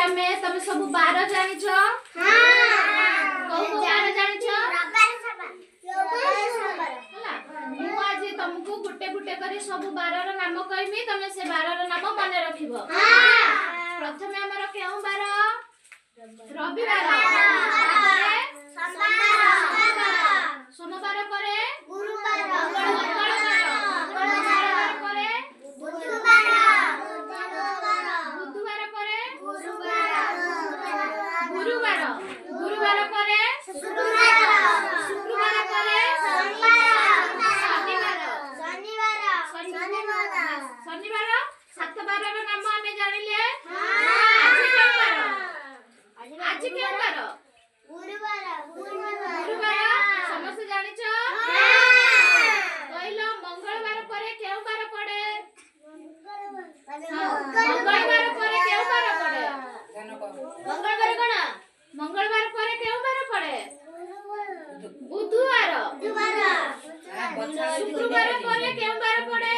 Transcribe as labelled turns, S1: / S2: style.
S1: ଆମେ ତମେ ସବୁ ବାର ଜାଣିଛ? କୋଉ କୋଉ ବାର ଜାଣିଛ? ହେଲା, ମୁଁ ଆଜି ତମକୁ ଗୋଟେ ଗୋଟେ କରି ସବୁ ବାରର ନାମ କହିବି। ତମେ ସେ ବାରର ନାମ ମନେ ରଖିବ। ପ୍ରଥମେ ଆମର କେଉଁ ବାର? ରବିବାର। ତାପରେ ସୋମବାର ପରେ ମଙ୍ଗଳବାର। ମଙ୍ଗଳବାର ପରେ ବୁଧବାର, ପରେ ଗୁରୁବାର। ଗୁରୁବାର ପରେ ଶୁକ୍ରବାର, ପରେ ଶନିବାର। ଶନିବାର। ସାତ ବାରର ନାମ ଆମେ ଜାଣିଲେ। ଆଜି କେଉଁ ବାର? ଆଜି କେଉଁ ବାର? ଗୁରୁବାର। ସମସ୍ତେ ଜାଣିଛ? କହିଲ, ମଙ୍ଗଳବାର ପରେ କେଉଁ ବାର ପଡେ? ମଙ୍ଗଳବାର ପରେ କେଉଁ ବାର ପଡେ?
S2: ମଙ୍ଗଳବାର କଣ?
S1: ମଙ୍ଗଳବାର ପରେ କେଉଁ ବାର ପଡେ? ବୁଧବାର। ଶୁକ୍ରବାର ପରେ କେଉଁ ବାର ପଡେ?